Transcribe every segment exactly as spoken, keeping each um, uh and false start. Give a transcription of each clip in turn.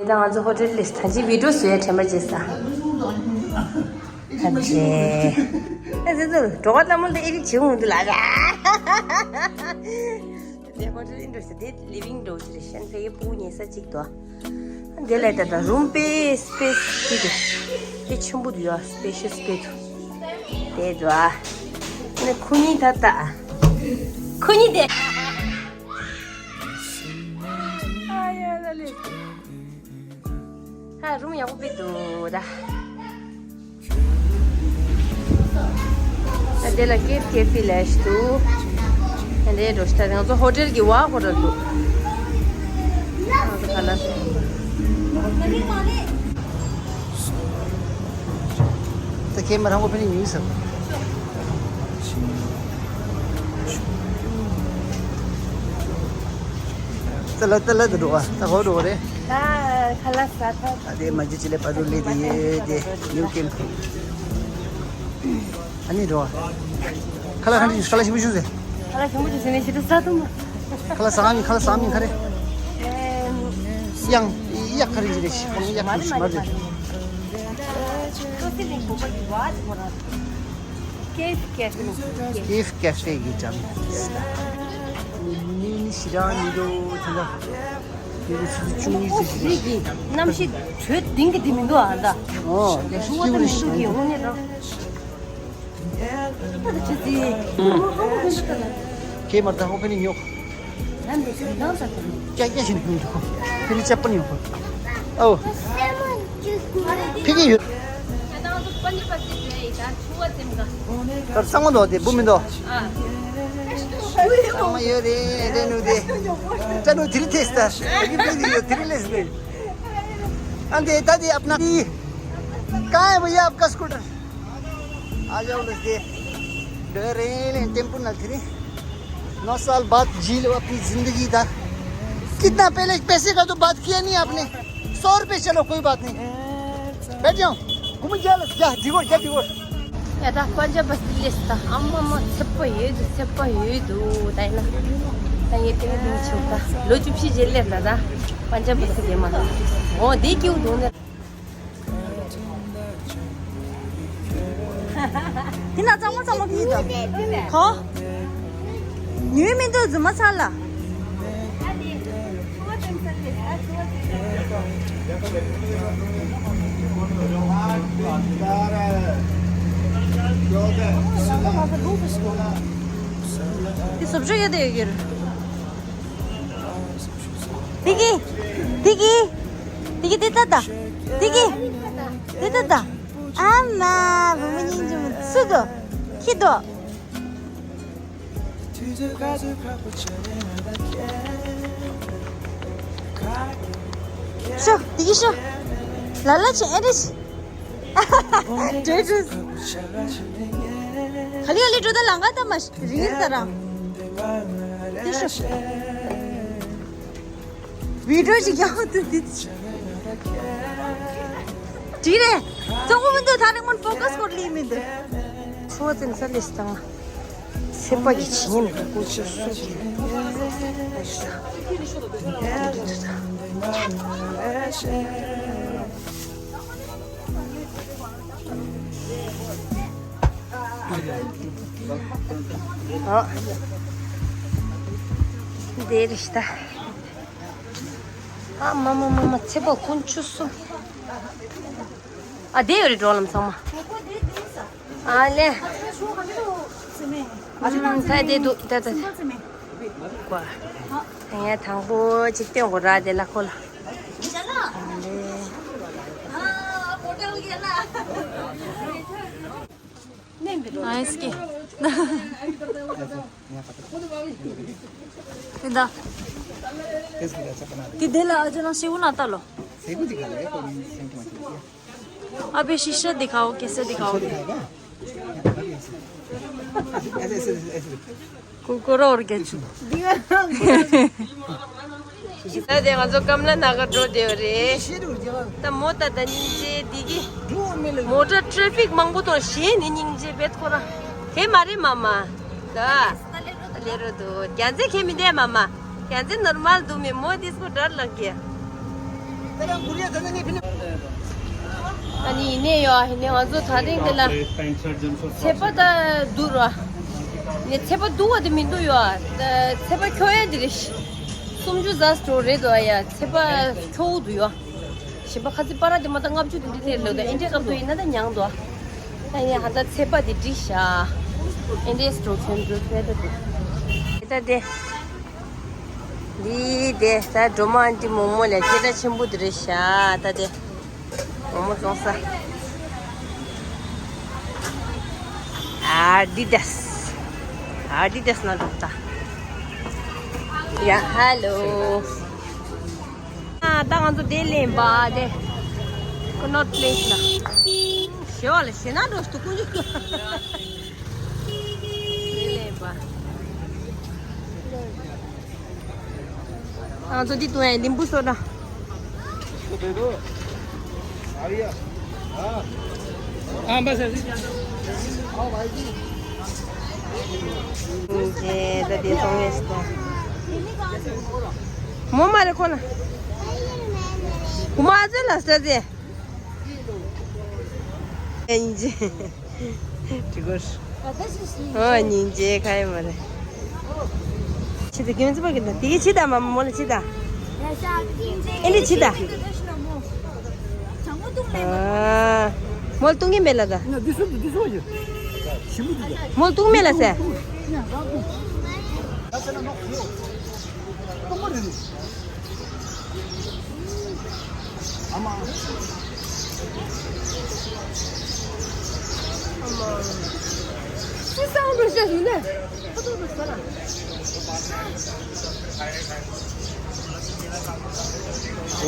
ད་ང་ཚོ་ཧོ་ཊེལ་ལ་ད་ཅི་བི་ཌིའོ་བཟོ་ཡ་དྲན་པ་བརྗེད་ས། ཨ་ཙི། ཨ་ཙི་ཙི། འགྲོ་བ་ལྟ་མོ་ལ་ཨེ་རིག་བྱེད་འོང་འདུག་ལ། དེ་ཧོ་ཊེལ་ཨིན་འགྲོ་ས་དེ་ལི་ཝིང་འགྲོ་ཅི་རེད་ཤན་ཕེ་ཡི་སྤུ་གུ་ཉལ་ས་གཅིག་ཏོ། དེ་ལས་ད་ད་རུམ་དཔེ་སི་པེ་སི་ཅིག་འདུག་དེ་ཆེན་པོ་འདུག་ཡ། སི་པེ་ཤི་ཡས་དཔེ་འདུག་དེ་འདུག་ཨ། ནི་ཁོ་གཉིས་ད་ལྟ། ཁོ་གཉིས་དེ། ཨ་ཡ་ལ་ལེ། ཧ་རུམ་ཡག་པོ་དཔེ་འདུག་ད། ད་དེ་ལ་ཀེབ་ཀེ་ཕི་ལས་འདུག་ད་དེ་འགྲོ་ཤི་ད་ང་ཚོ་ཧོ་ཊེལ་གྱི་བ་ཧོ་ཊེལ་འདུག་ང་ཚོ་ཁ་ལག་ཟ། ད་ཁྱེད་མ་རང་གོ་ཕི་ནི་ཉུལ་ས། ཙི་ལ་ཙི་ལ་དུ་འགྲོ་བ་ད་ཧོ་འགྲོ་བ་རེད། ད་ཁ་ལག་ཟ་ཐབས། ཨ་དེ་མ་ཇི་ཅི་ལེ་པ་རུ་ལེ་དེ་ཡེ་དེ་ཉུ་ཀེམ་ཕུ། ཨ་ནི་འགྲོ་བ། ཁ་ལག་ཁ་ལག་ཞིམ་པོ་ཞུ་ཟེ། ཁ་ལག་ཞིམ་པོ་ཞུ་ཟེ་ནས་ཞི་དུ་ས་ཐུམ། ཁ་ལག་ཟ་མི་ཁ་ལག་ཟ་མི་ཁ་རེ། ཡང་ཡག་ཁ་རེ་ཅི་རེ་ཞི་ཁོང་ཡག་ཁ་རེ་ཞི་མ་རེ། ཀེབ་ཀེ་ཕེ། ཀེབ་ཀེ་ཕེ་གི་འགྲམ། ནི་ནི་ཞི་རང་ནི་རོ་དེ་ལ། ནི་རོ་ཆུ་ཚོད་བཅུ་གཉིས་ཙམ་ཞིག་རེད། གནམ་གཤིས་དྲོད་ལྡིང་གི་དེ་མི་འདུག་ཨ་ད། ཨོ་ཞུ་བ་ད་མི་འདུག་གི་འོ་ནི་རང་། ད་ད་ཆུ་ཚོད། ཁྱེད་མར་ད་ཧོ་ཕེ་ནི་ཉོག་ཀྱ་ཀྱ་ཞིག་ཉོ་འདུག་ཕེ་ནི་ཅབ་པ་ཉོ་གོ། ཨོ། ཕེ་གི་ཡོད། ད་གཙང་མ་འདུག་དེ་འབུ་མི་འདུག་གཙང་མ་ཡོད་རེད་རེད་ནུ་དེ། ཅ་ནུ་དེ་རིང་ཐེས་ད་ཡི་བུ་དེ་ཡོད་དེ་རིང་ལས་ཟིན། ཨ་འདི་ད་དེ་ཨབ་ན། कहाँ है भैया आपका स्कूटर? आ जाओ बस दे। डर रहे हैं टेम्पो ना फिर। नौ साल बाद जी लो अपनी जिंदगी का। कितना पहले पैसे का तो बात किया नहीं आपने। सौ रुपये चलो कोई बात नहीं। बैठ जाओ। घूम जा जा दिगो जा दिगो। ཡ་ད་པན་ཇབ་བ་སི་ལེས་ད་ཨ་མ་མ་ཚེ་པ་ཡོད་དུ་ཚེ་པ་ཡོད་དུ་ད་ཡིན་ན་ད་ཡེ་ཏེ་ལིང་ཆོག་ད་ལོ་བཅུ་བཞི་རྗེས་ལེར་ད་ད་པན་ཇབ་བ་སི་ཡེ་མ་འོ་དེ་ཀྱིའུ་དུ་ནེ། དེ་ན་གཙང་མ་གཙང་མ་ཕི་ད་གོ། ཉུལ་མི་འདུག་རྫུན་མ་ཚར་ལ། དེ་བཟོ་བཅོས་ཡོད་དེ་ཡོད་ཀྱི་རེད། དེ་གི། དེ་གི། དེ་གི་དེ་ལྟ་ད། དེ་གི། དེ་ལྟ་ད། ཨ་མ་བུ་མོ་སྙིང་རྗེ་མོ་སུ་དོ། ཁྱི་དོ། ཤོ་དེ་གི་ཤོ། ལ་ལ་ཆེ་ཨེ་རེ་ཤི། འདྲེ་འདྲེ། ག་ལེ་ག་ལེ་འགྲོ་ད་ལང་ག་ད་མ་རིང་ས་ར། དེ་ཤོ། བི་ཌིའོ་ཞིག་ཡག་པོ་འདུག་དེ། དྲིས་རེད། གཙོ་བོ་མི་འདུག་ད་རིང་མོན་ཕོ་ཀས་སྐོར་ལི་མི་འདུག་ཚོ་ཙེམ་ས་ལེས་དང་། སེམས་པ་གི་བྱིན་ཉན་དགོས་ཆེ་སུ་གི། ཨ། འདི་རེད་ཤག་ཨ་མ་མ་མ་མ་ཚེ་པོ་ཀུན་ཆུ་སུ། ཨ་དེ་ཡོད་རེད་འགྲོ་ལམ་ཚང་མ། ཨ་ལེ། ཨམ་ད་དེ་འདུག་ད་ད། ཀ་ངས་དང་པོ་ཅིག་སྟོན་དགོས་ར་དེ་ལ་ཁོ་ལ། ཨ་ལེ། ཨ་སྐྱེ། དེ་ད། དེ་དེ་ལ་ཨ་ཅག་ན་སེའུ་ན་ད་ལོ། अबे शीशा दिखाओ, कैसे दिखाओगे? कुरकुरा और केचप। ད་དེ་ང་ཚོ་ཀམ་ལ་ན་གར་འགྲོ་བསྡད་ཡོད་རེད། ད་མོ་ད་ད་སྙིང་རྗེ་འདི་གི་མོ་ཊ་ཊེ་ཕིག་མང་པོ་དང་གཞན་ནི་སྙིང་རྗེ་བེད་ཁོ་ར། དེ་མ་རེད་མ་མ། ད་ལེ་རོ་འདུག་རྒྱ་མཚན་ཁྱེད་མི་འདས་མ་མ། རྒྱ་མཚན་ནོར་མལ་འདུག་མི་མོ་དིས་ཀོ་ཌར་ལག་གི། ཨ་ནི་ཡིན་ནའི་ཡོད། ཡིན་ནའི་ང་ཚོ་ད་རིང་འདི་ལ་ཚད་པ་ད་བསྡུར་བ། ནི་ཚད་པ་བསྡུར་བ་དེ་མི་འདུག་ཡོད། ཚད་པ་འཁྱོག་ཡ་དེ་རེད། སུམ་ཅུ་ཙམ་འགྲོ་རེད་འདུག་ཡ། ཚད་པ་འཁྱོག་འདུག་ཡོད། གཞན་པ་ཁ་ཚིག་པ་ར་དེ་མ་ད་ལྔ་བཅུ་དེ་འདྲ་དེ་ལོ་ད་ཨིན་ཌི་ཡ་སྐབས་དུ་ཡིན་ན་ད་མྱང་འདུག་ད་ཡིན་ཧ་ད་ཚད་པ་དེ་འགྲིག་ཤག་ཨིན་ཌི་ཡ་འགྲོ་མཁན་འགྲོ་ཚད་པ་དེ་ད་དེ། འདི་དེ་ད་སྒྲོལ་མ་ཨན་ཏི་མོག་མོག་ལས་སྐད་གྲགས་ཆེན་པོ་དེ་རེད་ཤག་ད་དེ་མོག་མོག་བཙོང་ས། ཨ་ཌི་ཌཱས། ཨ་ཌི་ཌཱས་ནང་འགྲོ་ད། ཡ་ཧ་ལོ། ཨ་ད་ང་ཚོ་དེ་ལེན་པ་དེ། ཀོ་ནོཊ་པི་ལེ་སི་ལ། ཞེ་བ་ལ་ཞེ་ན་འགྲོ་སྟུ་ཀུ་ཉུ། དེ་ལེན་པ། ང་ཚོ་འདི་དུ་ཡང་ལིམ་བུ་སོ་ཌ། हाँ बस ऐसे ही। ད་དེ་སོང་ངས་ད། མོ་མ་རེ་ཁོ་ན། ཁོ་མ་ཟེར་ལ་ཟེར་ཟེར། ཨེ་ཡིན་ཅི། དྲི་གོར། ཨོ་སྙིང་རྗེ་ཁ་ཡི་མ་རེད། ཆི་ད་གྱོན་ཙི་པ་གི་ད་དེ་གི་ཆི་ད་མ་མོ་ལ་ཆི་ད། ཨེ་འདི་ཆི་ད། ཨ་མོ་ལ་བཏུང་གི་མེད་ལ་ད། མོ་ལ་བཏུང་མེད་ལ་ཟེར།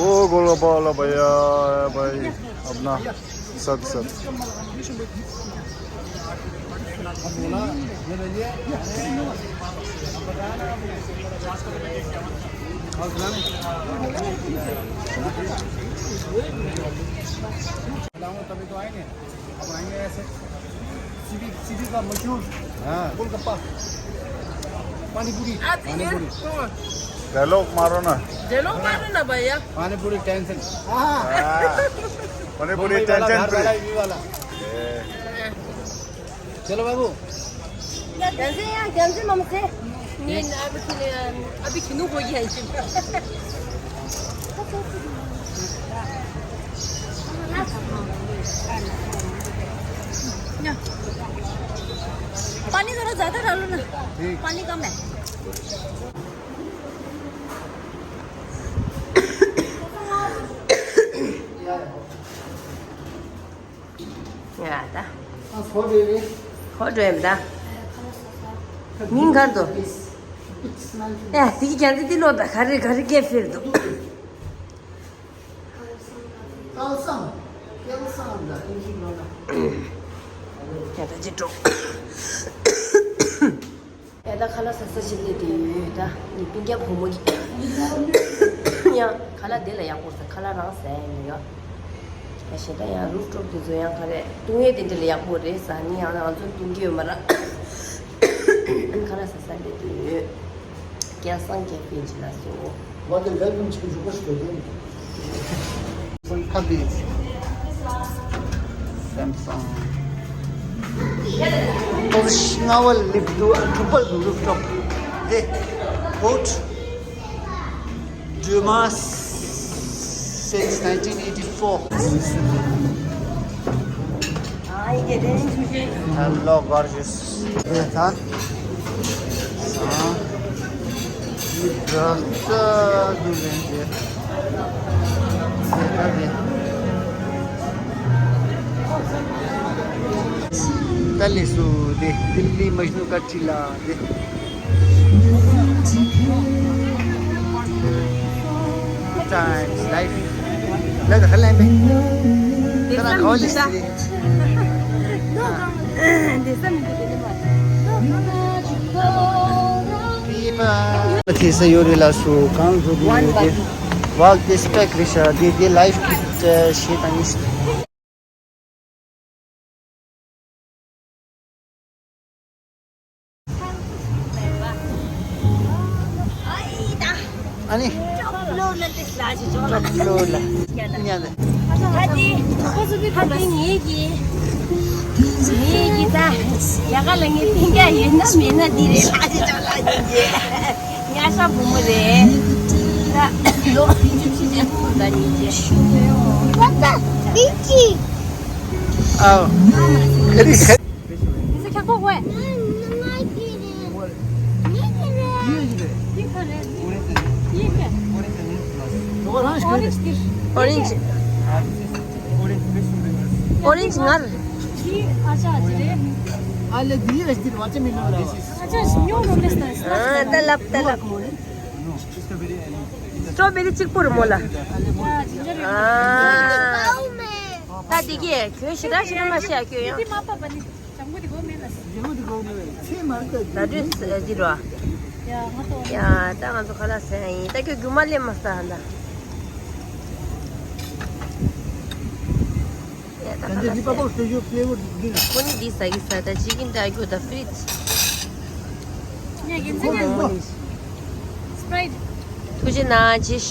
ओ गोला बाला भैया भाई अपना। सत सत। तभी तो आएंगे। अब आएंगे ऐसे। सिटी, सिटी का मशहूर। हाँ। गोलगप्पा। पानी पूरी। पानी पूरी। डायलॉग मारो ना। डायलॉग मारो ना भैया। पानी पूरी टेंशन। हाँ। पानी पूरी टेंशन फ्री। वाला। चलो बाबू। ध्यान से यहाँ, ध्यान से मामा से। नहीं, अभी खिले, अभी खिनू हो गया है। पानी थोड़ा ज्यादा डालो ना। पानी कम है। ཡ་ད། ཧོ་འགྲོ་ཡིན་ད། མིང་གར་དོ། ཡ་དེ་གི་རྒྱ་འདི་འདི་ལོ་ད་ག་རེ་ག་རེ་སྐད་ཕེར་དོ། ཡ་ད་ཅི་འགྲོ། ཨེ་ད་ཁ་ལག་ཟ་ས་ཞིག་སླེབས་བསྡད་ཡོད་ད། ངའི་སྤུན་ཀྱག་བུ་མོ་གིས་ཡང་ཁ་ལག་དེ་ལ་ཡག་པོ་ཟ། ཁ་ལག་རང་ཟ་ཡ་མི་ཡོད། ཨ་ཞེ་ད་ཡང་རུབ་ཊོབ་དེ་ཚོ་ཡང་ག་རེ་བཏུང་ཡས་དེ་འདྲ་ལ་ཡག་པོ་རེད་ཟ་ནི། ཡང་ན་ང་ཚོ་བཏུང་གི་ཡོད་མ་རེད། ཨ་ནི་ཁ་ལག་ཟ་ས་སླེབས་བསྡད་ཡོད། སྐལ་བཟང་རྒྱལ་པོ་ཡིན་གྱི་ལ་སོ། What the welcome chicken request to them. Samsung. Position our lift to triple rooftop. They boat Dumas since nineteen eighty-four. Hello, gorgeous. ये था। हाँ। ये दरख्त दूल्हे के। ये था ये। तले सो दे, दिल्ली मजनू का टिला दे। Times life. لا دخلنا به. ترى خالص. ཐེ་ས་ཡོད་རེད་ལ་སུ་གང་འགྲོ་གི་ཡོད་དེ། ཝག་དེ་སྤེག་རེད་ཤག་དེ་དེ་ལའིབ་ཀི་ཊི་ཞེས་དང་ཉིས། ཨ་ནི། ཅོག་ལ། ཉལ་ལ། ཧ་ཏི། ཧ་ཏི་ངེད་ཀྱི། ངེད་ཀྱི་ད། ཡ་ག་ལ་ངའི་སྤུན་ཀྱག་ཡོད་ན་མེད་ན་འདི་རེད། ཨ་ཅེ་ཅོག་ལ་ཉིན་རྗེ། ཉ་ཤ་བུ་མོ་རེད། ད་ལོ་བཅུ་བཞི་ནས་ཕུར་ད་ཉིན་རྗེ། ཨ། ཁ་རི་ཁ། ཁྱག་པོ་ཝེ། Orange. Orange. Orange ངར། ཨ་ད་ལབ་ད་ལབ། Strawberry གཅིག་པོ་རེད་མོ་ལ། ཨ། ད་དེ་གས་གྱོན་ཞེ་དྲག་ཞེ་དྲག་མ་བཤད་གྱོན་ཡང་། ད་དུས་འདི་རོ། ཡ་ད་ང་ཚོ་ཁ་ལག་ཟ་ཡིན། ད་ཁྱོད་རྒྱུ་མ་སླེབས་མ་ས་ཧ་ད། ཡ་ད་ཁ་ལག་ཟ་ཡིན། ཁོ་ནི་འདི་ཟ་གི་ཟ། ད་chicken ད་ཁྱོད་ད་fridge། ཁོ་མོ་མོ་ནི། Sprite། ཐུགས་རྗེ་གནང་ཅིག